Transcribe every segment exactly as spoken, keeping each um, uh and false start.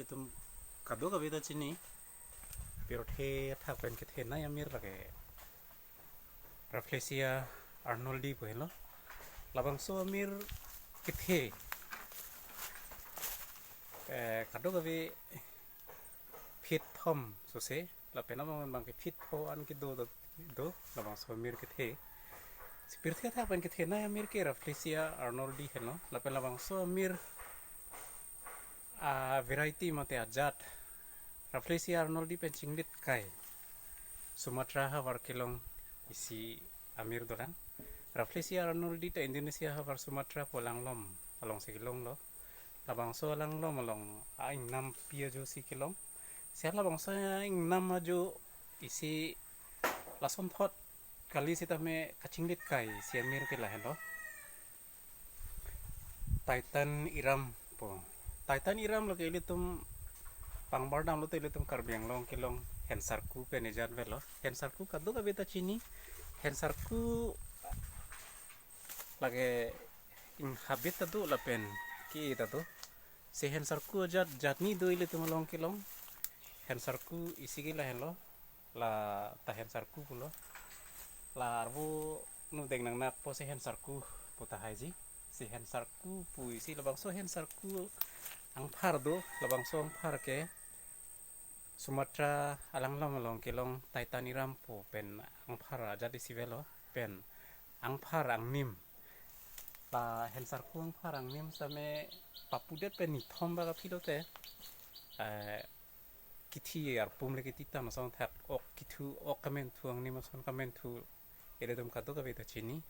Tum kadokave ta chini, pirthe athak pen kethenei amir lake Rafflesia arnoldii pu henlo. Labangso amir kethe, eh, kadokave feet thom sose, lapen abang abang ke feet pho an kedo do, do labangso amir kethe. Si pirthe athak pen kethenei amir ke Rafflesia arnoldii henlo. Lapen labangso amir a-variety mate ajat Rafflesia arnoldii pen chinglit kai Sumatra havar kelong isi amir dolang. Rafflesia arnoldii ta Indonesia havar Sumatra pu alanglom alongsi kelonglo. Labangso alanglom along a-ingnampi ajo si kelong. Si labangso a-ingnam ajo isi lasonthot kali sitame kachinglit kai isi amir ke lahenlo. Titan iram pu. Titan iram lake ilitum pangbar damlote ilitum Karbi Anglong kelong hen sarku pen ejat avelo. Hen sarku kadokave ta chini. Hen sarku lake ing habit ta do lapen ke ta do. Si hen sarku ajat jatni do ilitum along kelong. Hen sarku isi ke lahenlo. La ta hen sarku pulo. La arvo nu deng nang nakpo si hen sarku pu tahaiji. Si hen sarku pu isi labangso hen sarku angphar do, labangso angphar ke Sumatra alanglom along kelong Titan iram pu pen angphar ajat isi avelo pen angphar angnim. La hen sarku angphar angnim sitame papudet pen nithom bak aphi lote, eh, kithi arpum le kiti tam asong thak ok kithu ok kamenthu angnim ason kamenthu ilitum kadokave ta chini.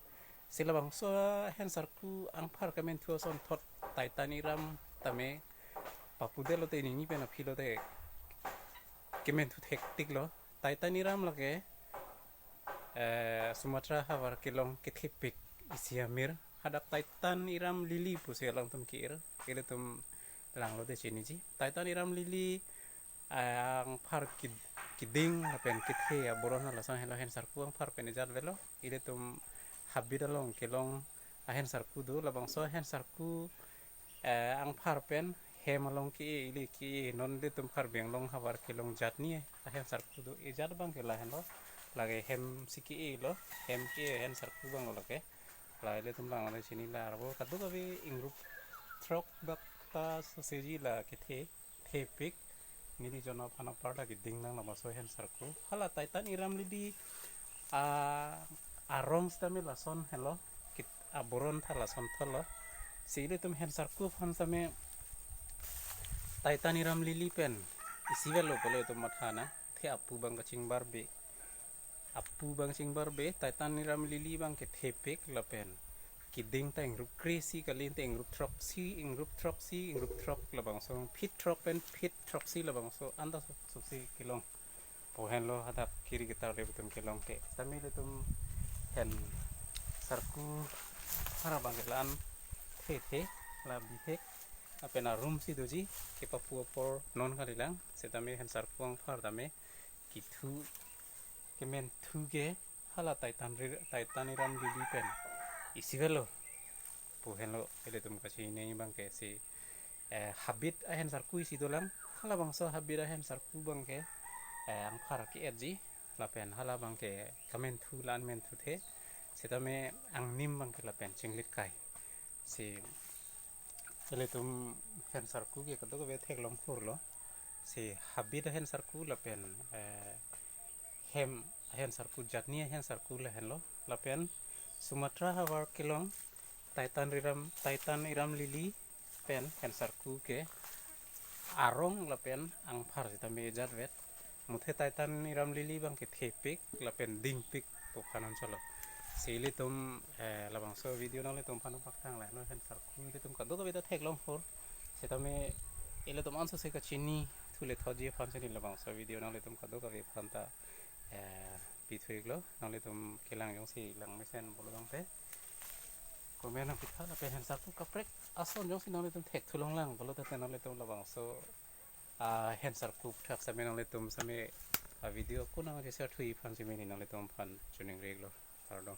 Si labangso hen sarku angphar kamenthu asonthot Titan iram tame papudet lote nini pen aphi lote kementhu thektiklo. Titan iram lake, eh, Sumatra havar kelong kethepik isi amir. Hadak Titan iram lily pusi alangtum ke-ir. Ilitum langlote chiniji. Titan iram lily, eh, angphar kid-, kiding lapen kethe aboron hala lason henlo, hen sarku angphar pen ejat avelo. Ilitum habit along kelong ahen sarku do, labangso ahen sarku, eh, angphar pen hem along ke-e, ili ke-e, non ilitum Karbi Anglong havar kelong jatni ahen sarku do, ejat abang ke lahenlo. Lake hem si ke-elo, hem ke-e ahen sarku abanglo lake. La ilitum langlo chini, la arvo kadokave ingrup throk bak ta sosiji la kethe, thepik. Neli jon aphan apar ta keding nang labangso hen sarku. Hala Titan iram lily a, arong sitame lason henlo, kit aboron ta lasonthotlo. Si ilitum hen sarku aphan sitame Titan iram lily pen isi avelo pulo itum matha nang. The apu abang kachingbarbe. Apu abang chingbarbe, Titan iram lily abang kethepik lapen kiding ta ingrup kre-isi kali, te ingrup throksi, ingrup throksi, ingrup throk labangso, feet throk pen feet throksi labangso anta sok soksi kelong pu henlo hadak kiri ketar le ilitum kelong ke. Sitame ilitum hen sarku angphar abang ke la-an thethe, la bihek, lapen arum si doji, kepapu apor non kalilang. Sitame hen sarku angphar tame kithu kementhu ke hala Titan ri-, Titan iram lily pen isi avelo pu henlo ilitum kachinine abang ke. Si, eh, habit ahen sarku isi dolang, halabangso habit ahen sarku abang ke, eh, angphar ke-etji lapen hala abang ke kamenthu la-an menthuthe, sitame angnim abang ke lapen chinglit kai. Si ilitum hen sarku ke kadokave theklong hurlo. Si habit ahen sarku lapen, eh, hem ahen sarku, jatni ahen sarku lahenlo. Lapen Sumatra havar kelong Titan iram, Titan iram lily pen hen sarku ke arong lapen angphar sitame ejat vet. Muthe Titan iram lily abang kethepik lapen dingpik pu aphan anchotlo. Si ilitum, eh, labangso video nanglitum aphan pakthang lahenlo, hen sarku ilitum kadokave ta theklong hur. Sitame ilitum anso se kachinithu le thotji aphan si neli labangso video nanglitum kadokave aphan ta, eh, pithu-iklo. Nanglitum kelang jongsi lang mesen pulo tangte comment nangpitha, lapen hen sarku kaprek ason jongsi nanglitum thekthu longlang pulo tangte nanglitum labangso, ah, hen sarku aphuthak sitame nanglitum sitame, ah, video ako nang share thuji aphan sitame neli nanglitum aphan choningri-iklo. Kardom.